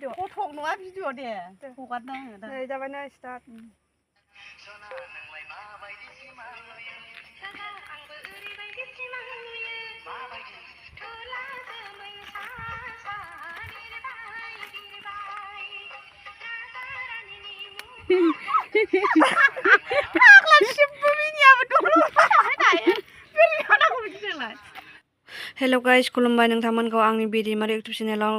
video फटक नङा video दे हगारना हो दा नै जाबाय नै स्टार्ट हेलो गाइस खुलुमबाय नोंथांमोनखौ आंनि बिदिमारि इउटुब चेनेलाव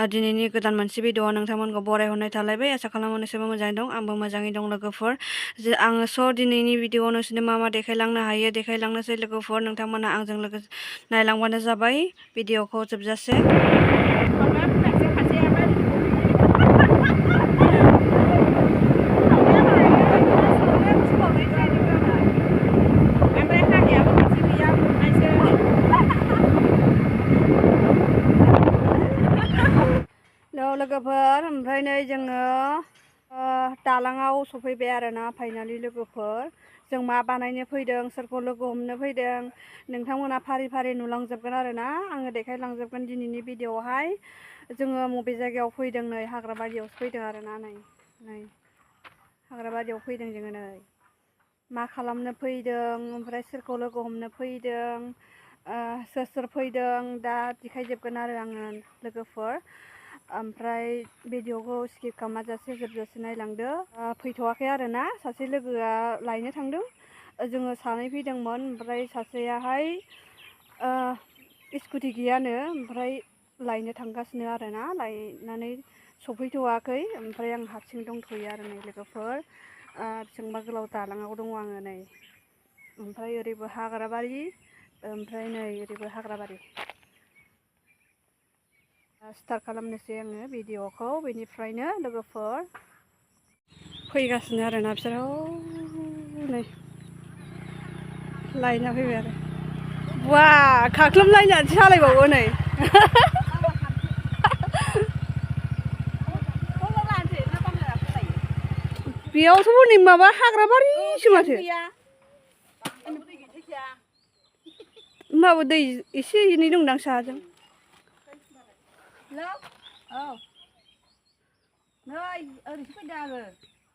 दिनैनि गोदान मोनसे भिडिअ नोंथांमोनखौ बरायहरनाय थालायबाय आसा खालामो नोंसोरबो मोजाङै दं आंबो मोजाङै दं लोगोफोर आङो दिनैनि भिडिअ नोंसोरनो मा देखायलांनो हायो देखायलांनोसै लोगोफोर नोंथांमोना आंजों लोगो नायलांबानो जाबाय भिडिअखौ जोबजासे लोगोफोर ओमफ्राय नै जोङो दालाङाव सफैबाय आरोना फाइनालि लोगोफोर जों मा बानायनो फैदों सोरखौ लोगो हमनो फैदों नोंथांमोना फारि फारि नुलांजोबगोन आरोना आङो देखायलांजोबगोन दिनैनि भिडिअआवहाय जोङो बबे जायगायाव फैदों नै हाग्राबारियावसो फैदों आरोना नै हाग्राबारियाव फैदों जोङो नै मा खालामनो फैदों ओमफ्राय सोरखौ लोगो हमनो फैदों सोर फैदों दा देखायजोबगोन आरो आङो लोगोफोर ओमफ्राय भिडिअखौ स्किप खालामाजासे जोबजासे नायलांदो फैथ'वाखै आरोना सासे लोगोआ लायनो थांदों जोङो सानै फैदोंमोन ओमफ्राय सासेयाहाय स्कुटि गैयानो ओमफ्राय लायनो थांगासिनो आरोना लायनानै सफैथ'वाखै ओमफ्राय आं हारसिं दंथ'यो आरो नै लोगोफोर बेसेबांबा गोलाव दालाङाव दङ आङो नै ओमफ्राय ओरैबो हाग्राबारि ओमफ्राय नै ओरैबो हाग्राबारि स्टार्ट खालामनोसै आङो भिडिअखौ बेनिफ्रायनो लोगोफोर फैगासिनो आरोना बिसोरो नै लायना फैबाय आरो बा खाख्लोबलायनानै सालायबावो नै बेयावथ' नै माबा हाग्राबारिसो माथो होमबाबो दै एसे एनै दंदां साहाजों हेलौ औ नै ओरैसो फैदों आङो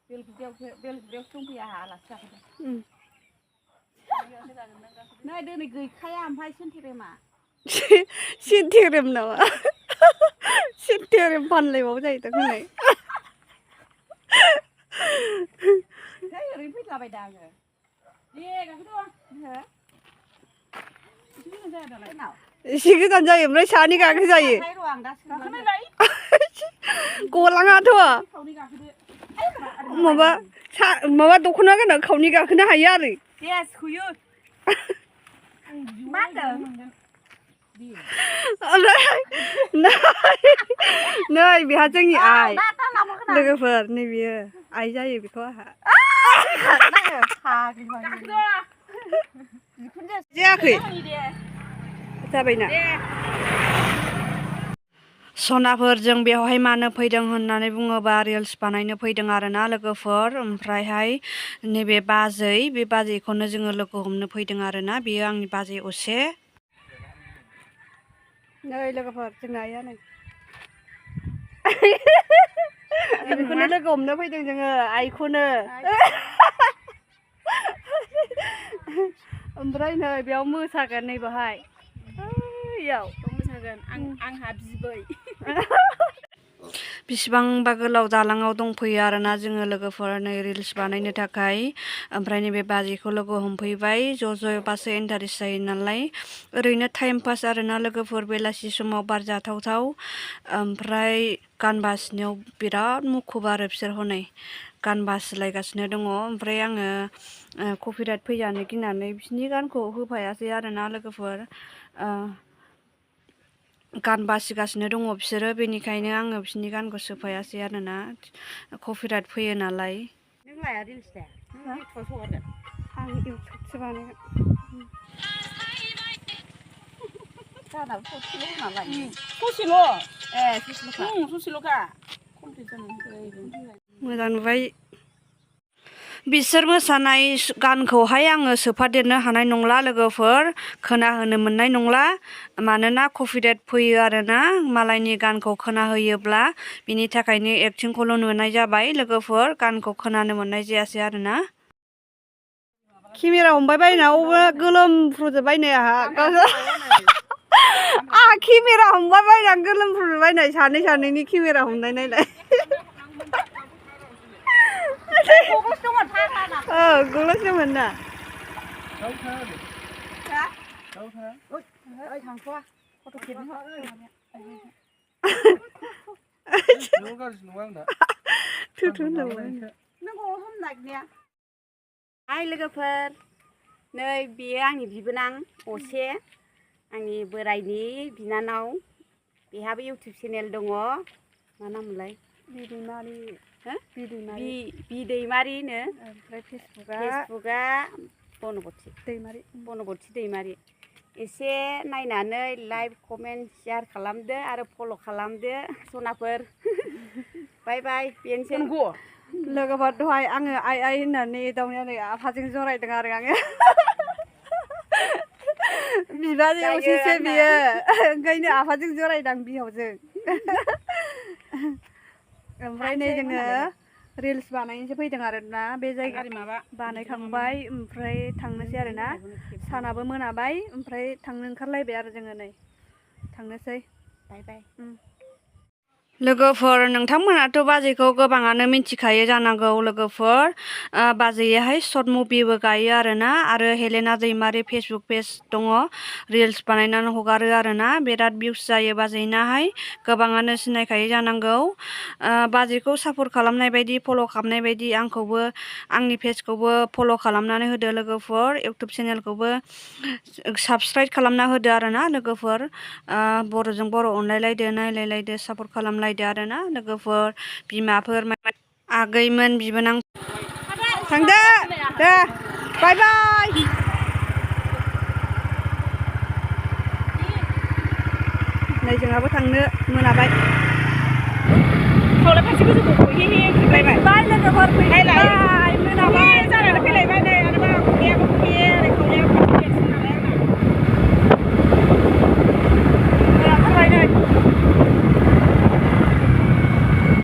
बेलगुरियावसो दंफैयो आंहा आलासि जाफैदों नै दिनै गैखाया ओमफ्राय सेन्टेग्रेम नामा सेन्टेग्रेम फानलायबावो जाहैदों होननाय ओरैनो फैलाबायदा आङो दे गाखोथ' एसे गोजान जायो ओमफ्राय सानै गाखो जायो गलाङाथ' माबा दख'ना गानना खावनै गाखोनो हायो आरो मा नै बेहा जोंनि आइ लोगोफोर नै बियो आइ जायो बेखौ आंहा जायाखै जाबायना सनाफोर जों बेवहाय मानो फैदों होननानै बुङोबा रिल्स बानायनो फैदों आरोना लोगोफोर ओमफ्रायहाय नैबे बे बाजैखौनो जोङो लोगो हमनो फैदों आरोना बेयो आंनि बाजै असे नै लोगोफोर जोंना आइया नै बेखौनो लोगो हमनो फैदों जोङो आइखौनो ओमफ्राय नै बेयाव मोसागोन नै बेवहाय मोसागोन आंहा बिबै बेसेबांबा गोलाव दालाङाव दंफैयो आरोना जोङो लोगोफोर नै रिल्स बानायनो थाखाय ओमफ्राय नैबे बाजैखौ लोगो हमफैबाय ज' बासो इन्टारेस्ट जायो नालाय ओरैनो टाइम पास आरोना लोगोफोर बेलासि समाव बार जाथावथाव ओमफ्राय गान बासिनायाव बिराद मुखुब आरो बिसोर हनै गान बासिलायगासिनो दङ ओमफ्राय आङो कपिराइट फैजानो गिनानै बिसोरनि गानखौ होफायासै आरोना लोगोफोर गान बासिगासिनो दङ बिसोरो बेनिखायनो आङो बिसोरनि गानखौ सोफायासै आरोना कपिराइट फैयो नालाय नों लाया रिल्स दा इउटुबावसो हगारगोन आं इउटुबसो बानायगोन ससेल'खा मोजां नुबाय बिसोर मोसानाय गानखौहाय आङो सोफादेरनो हानाय नंला लोगोफोर खोनाहोनो मोननाय नंला मानोना कपिराइट फैयो आरोना मालायनि गानखौ खोनाहोयोब्ला बिनि थाखायनो एक्टिंखौल' नुनाय जाबाय लोगोफोर गानखौ खोनानो मोननाय जायासै आरोना केमेरा हमबाय बायनायावबो गोलोमफ्रुजोबबायनो आहा केमेरा हमबाय बायना गोलोमफ्रुजोबबायनाय सानैनि केमेरा हमनाय नायलाय गलसोमोन ना हाय लोगोफोर नै बेयो आंनि बिबोनां असे आंनि बोरायनि बिनानाव बेहाबो इउटुब चेनेल दङ मा नाममोनलाय बिदैमारिनो ओमफ्राय फेसबुकआ बनबथि दैमारि एसे नायनानै लाइक कमेन्ट शेयार खालामदो आरो फल' खालामदो सनाफोर बाय बाय बेनोसै लोगोफोर दहाय आङो आइ होननानै एदावनानै आफाजों जरायदों आरो आङो बिबाजै असेसो बियो ओंखायनो आफाजों जरायदां बिहावजों ओमफ्राय नै जोङो रिल्स बानायनोसो फैदों आरोना बे जायगा बानायखांबाय ओमफ्राय थांनोसै आरोना सानाबो मोनाबाय ओमफ्राय थांनो ओंखारलायबाय आरो जोङो नै थांनोसै बाय बाय लोगोफोर नोंथांमोनाथ' बाजैखौ गोबाङानो मिथिखायो जानांगौ लोगोफोर बाजैयाहाय सर्ट मुभिबो गायो आरोना आरो हेलेना दैमारि फेसबुक पेज दङ रिल्स बानायनानै हगारो आरोना बिराद भिउस जायो बाजैनाहाय गोबाङानो सिनायखायो जानांगौ बाजैखौ सापर्ट खालामनाय बायदि फल' खालामनाय बायदि आंखौबो आंनि पेजखौबो फल' खालामनानै होदो लोगोफोर इउटुब चेनेलखौबो साबस्क्राइब खालामना होदो आरोना लोगोफोर बर'जों बर' अनलायलायदो नायलायलायदो सापर्ट खालामलायदो आरोना लोगोफोर बिमाफोर आगैमोन बिबोनां थांदो दे बाय बाय नै जोंहाबो थांनो मोनाबाय बाय लोगोफोर फैबाय मोनाबाय